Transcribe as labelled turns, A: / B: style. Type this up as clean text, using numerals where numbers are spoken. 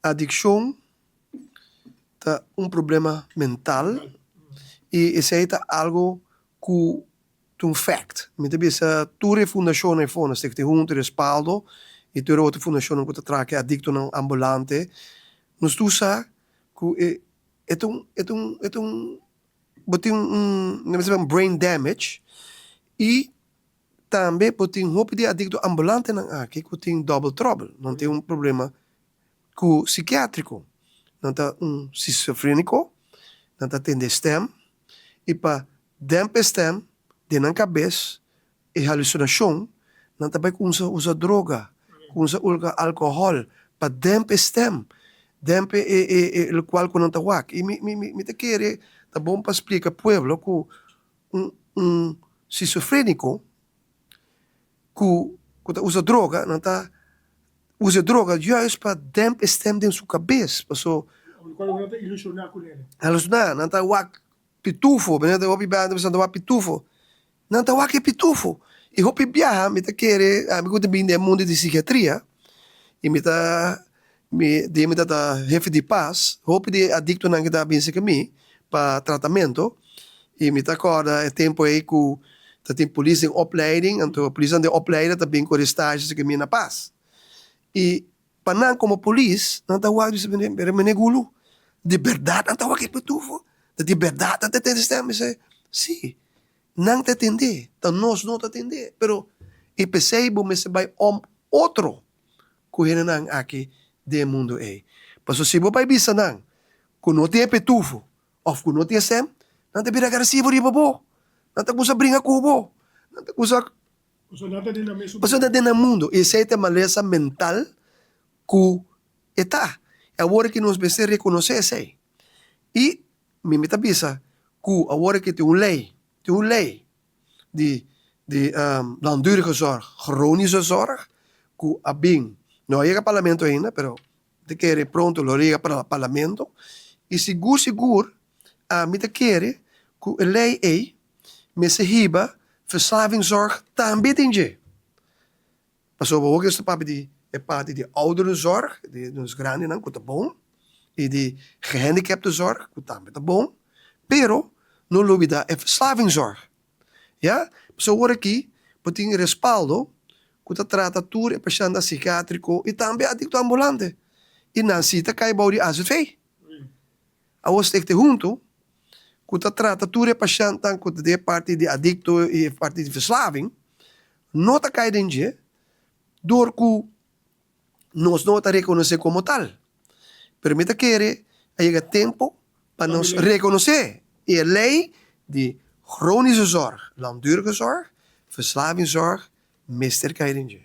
A: Adikshon ta un problema mental i esei ta algu ku ta un fact. Mi ta bisa tur e fundashonnan ei for, Stichting Huntu, Respaldo i tur e otro fundashonnan ku ta traha ku e adiktonan ambulante, nos tur sa ku e e ta un e ta un e ta un bo tin un mi ta bisa brain damage i tambe bo tin hopi di e adikto ambulantenan aki ku tin double trouble, nan tin un problema ku sikiatriko, nan ta un skizofreniko, nan ta tende stem i pa demp e stem den nan kabes e halusinashon, nan ta bai kumsa usa droga, kumsa usa alkohòl pa demp e stem, demp e e lokual ku nan ta wak. I mi mi mi ta kere ta bon pa splika pueblo ku un un skizofreniko ku ku ta usa droga nan ta usa e droga juist pa demp e stem den su kabes paso
B: Cuando nan ta ilusioná ku nene.
A: Halusiná, nan ta wak pitufo, nan ta hopi biaha nan ta wak pitufo, nan ta wak e pitufo i hopi biaha mi ta kere ami ku ta bini den e mundu di sikiatria i mi ta mi di mi ta ta hefe di pas hopi di e adiktonan ku ta bin serka mi pa tratamento i mi ta kòrda e tempu ei ku ta tin polis den opleiding anto polisnan den opleiding ta bin kore stage serka mi na pas i pa nan komo polis nan ta wak bisa pero mene gulu di bèrdat nan ta wak e pitufo ta di bèrdat nan ta tende stèm mi se si nan ta tende ta nos no ta tende pero i p'esei bo mester bai om otro ku hendenan aki den e mundu ei. Pasobra si bo bai bisa nan ku no tin e petufo òf ku no tin e sèm, nan ta bira agresivo riba bo, nan ta kuminsá bringa ku bo, nan ta kuminsá.
B: Pasobra nan ta den nan mesun
A: mundu. Pasobra nan ta den nan mundu. I esei ta e malesa mental ku e ta. I awor aki nos mester rekonosé esei. I mi mi ta bisa ku awor aki tin un lei, tin un lei di di langdurige zorg, chronische zorg, ku a bin, no a yega parlamento ainda, pero ta kere pronto lo yega parlamento, i sigur sigur ami ta kere ku e lei ei mester hiba verslavingszorg tambe den dje. Pasobra hopi nos ta papia di e parti di ouderenzorg, di nos grandinan ku ta bon, i di gehandicaptenzorg ku tambe ta bon, pero no lubida e verslavingzorg. Ya, pasobra ora aki bo tin respaldo ku ta trata tur e pashèntnan sikiatriko i tambe adikto ambulante, i nan si ta kai bou di azv. Awor Stichting Huntu ku ta trata tur e pashèntnan ku ta den e parti di adikto i e parti di verslaving no ta kai den dje dor ku nos no ta rekonosé komo tal. Pero mi ta kere a yega tempu pa nos rekonosé i e lei di chronische zorg, langdurige zorg, verslavingszorg mester kai den dje.